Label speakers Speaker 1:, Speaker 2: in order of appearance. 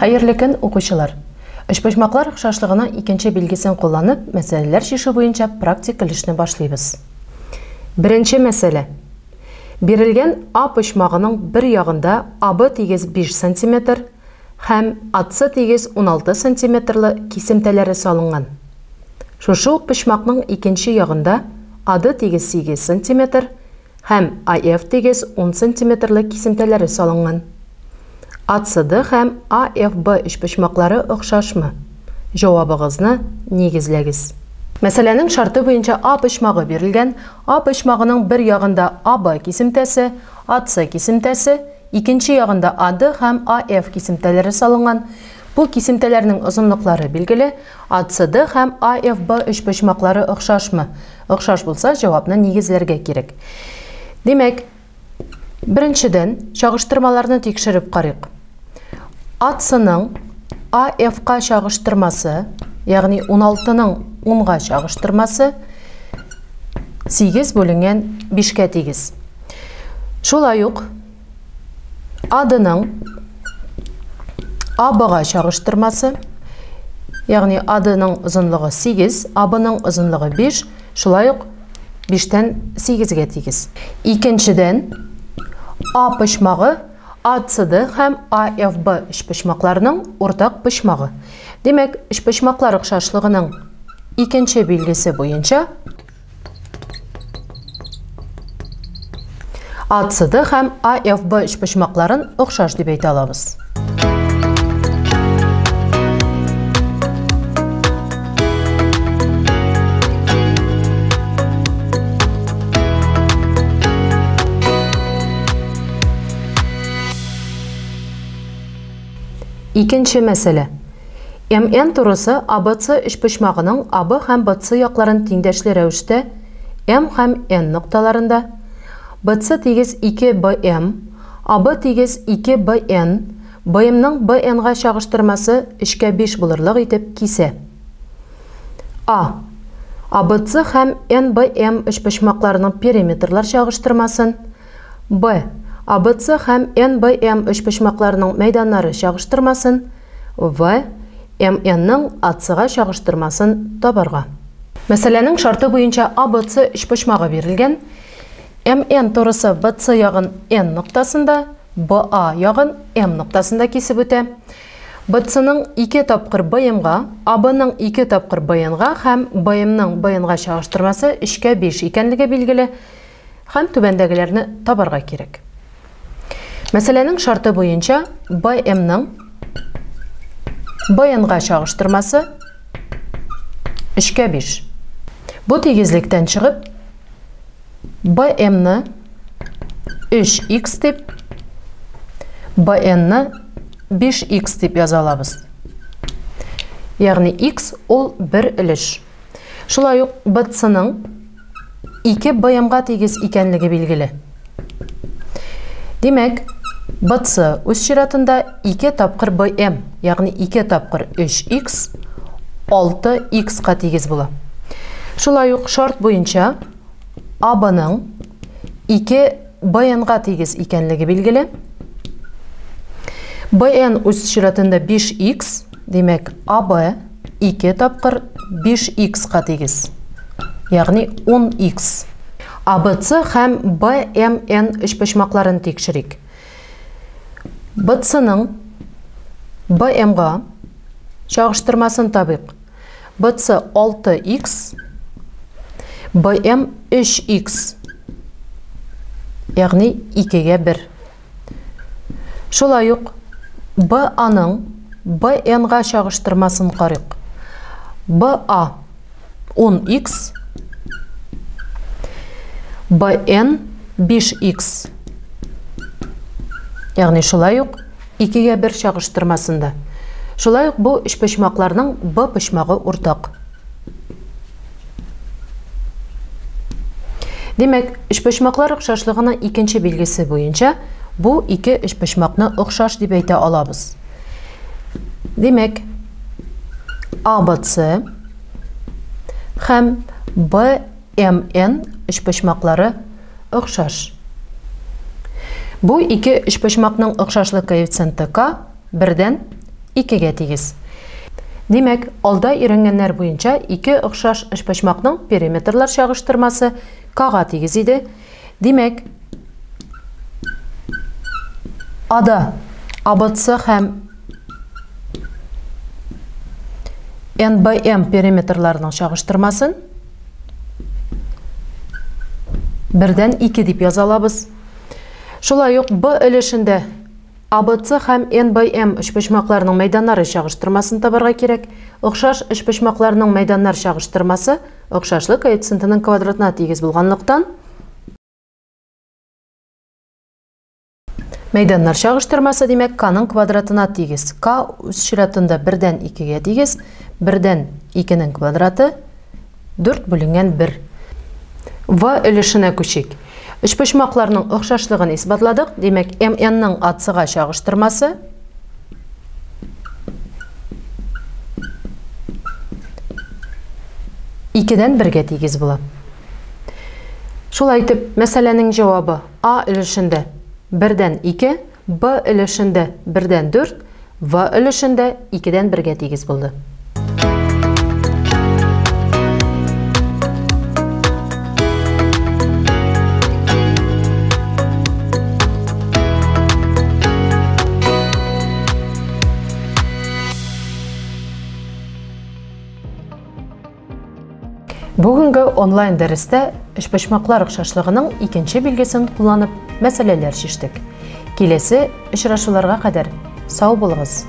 Speaker 1: Хәерле көн, укучылар! Өчпочмаклар охшашлыгының икенче билгесен кулланып, мәсьәләләр чишү буенча практик өлешне башлыйбыз. Беренче мәсьәлә. Бирелгән А почмагының бер ягында АБ тигез 5 сантиметр һәм АЦ тигез 16 сантиметрлы кисемтәләре салынган. Шушы ук почмакның икенче ягында АД тигез 8 сантиметр һәм АФ тигез 10 сантиметрлы кисемтәләре салынган. АЦД һәм АФБ өчпочмаклары охшашмы? Җавабыгызны нигезләгез. Мәсьәләнең шарты буенча А почмагы бирелгән. А почмагының бер ягында АБ кисемтәсе, АЦ кисемтәсе, икенче ягында АД һәм АФ кисемтәләре салынган. Бу кисемтәләрнең озынлыклары билгеле. АЦД һәм АФБ өчпочмаклары охшашмы? Охшаш булса, җавапны нигезләргә кирәк. Димәк, беренчедән, чагыштырмаларны тикшереп карыйк. АЦның АФка чагыштырмасы, ягъни 16-ның 10-га чагыштырмасы 8 бүленгән 5-кә тигез. Шулай ук АДның АБга чагыштырмасы, ягъни АДның озынлыгы 8, АБның озынлыгы 5, шулай ук 5-тән 8-гә тигез. Икенчедән, А почмагы АЦД һәм АФБ өчпочмакларының уртак почмагы. Димәк, өчпочмаклар охшашлыгының икенче билгесе буенча АЦД һәм АФБ өчпочмакларын охшаш дип әйтә алабыз. Икенче мәсьәлә. МН турысы АБЦ өчпочмагының АБ һәм БЦ якларын тиңдәшле рәвештә М һәм Н нокталарында, БЦ тигез 2 БМ, АБ тигез 2 БН, БМның БНга чагыштырмасы 3-кә 5 булырлык итеп кисә. А. АБЦ һәм НБМ өчпочмакларының периметрлар чагыштырмасын, Б. АБЦ һәм НБМ өчпочмакларының мәйданнары чагыштырмасын, В. МНның АЦга чагыштырмасын табарга. Мәсьәләнең шарты буенча АБЦ өчпочмагы бирелгән. МН турысы БЦ ягын Н ноктасында, БА ягын М ноктасында кисеп үтә. БЦның 2 тапкыр БМга, АБның 2 тапкыр БНга һәм БМның БНга чагыштырмасы 3-кә 5 икәнлеге билгеле. Һәм түбәндәгеләрне табарга кирәк. Мәсьәләнең шарты буенча БМның БНга чагыштырмасы 3-кә 5. Бу тигезлектән чыгып, БМны 3х дип, БНны 5х дип яза алабыз. Ягъни х ул бер өлеш. Шулай ук БЦның 2 БМга тигез икәнлеге билгеле. Димәк, БЦ үз чиратында 2 тапкыр БМ, ягъни 2 тапкыр 3х 6х-ка тигез була. Шулай ук шарт буенча АБның 2 БНга тигез икәнлеге билгеле. БН үз чиратында 5х, димәк, АБ 2 тапкыр 5х-ка тигез, ягъни 10х. АБЦ һәм БМН өчпочмакларын тикшерик. БЦның БМга чагыштырмасын табыйк. БЦ 6х, БМ 3х, ягъни 2-гә 1. Шулай ук БАның БНга чагыштырмасын карыйк. БА 10х, БН 5х. Ягъни шулай ук 2-гә 1 чагыштырмасында. Шулай ук бу өчпочмакларның Б почмагы уртак. Димәк, өчпочмаклар охшашлыгының икенче билгесе буенча бу ике өчпочмакны охшаш дип әйтә алабыз. Димәк, АБЦ һәм БМН өчпочмаклары охшаш. Бу ике өчпочмакның охшашлык коэффициенты К бердән 2-гә тигез. Димәк, алда өйрәнгәннәр буенча ике охшаш өчпочмакның периметрлар чагыштырмасы К-га тигез иде. Димәк, Ада АБЦ һәм НБМ периметрларының чагыштырмасын бердән 2 дип яза алабыз. Шулай ук Б өлешендә АБЦ һәм НБМ өчпочмакларының мәйданнары чагыштырмасын табарга кирәк. Охшаш өчпочмакларның мәйданнар чагыштырмасы охшашлык коэффициентының квадратына тигез булганлыктан, мәйданнар чагыштырмасы, димәк, К-ның квадратына тигез. К үз чиратында 1-дән 2-гә тигез, 1-дән 2-нең квадраты 4 бүленгән 1. В өлешенә күчик. Өчпочмакларның охшашлыгын исбатладык. Димәк, МН-ның АЦ-га чагыштырмасы икедән бергә тигез була. Шулай итеп, мәсьәләнең җавабы А өлешендә 1-дән 2, Б өлешендә 1-дән 4, В өлешендә 2-дән 1-гә тигез булды. Бүгенге онлайн дәрестә өчпочмаклар охшашлыгының икенче билгесен кулланып мәсьәләләр чиштек. Киләсе очрашуларга кадәр сау булыгыз!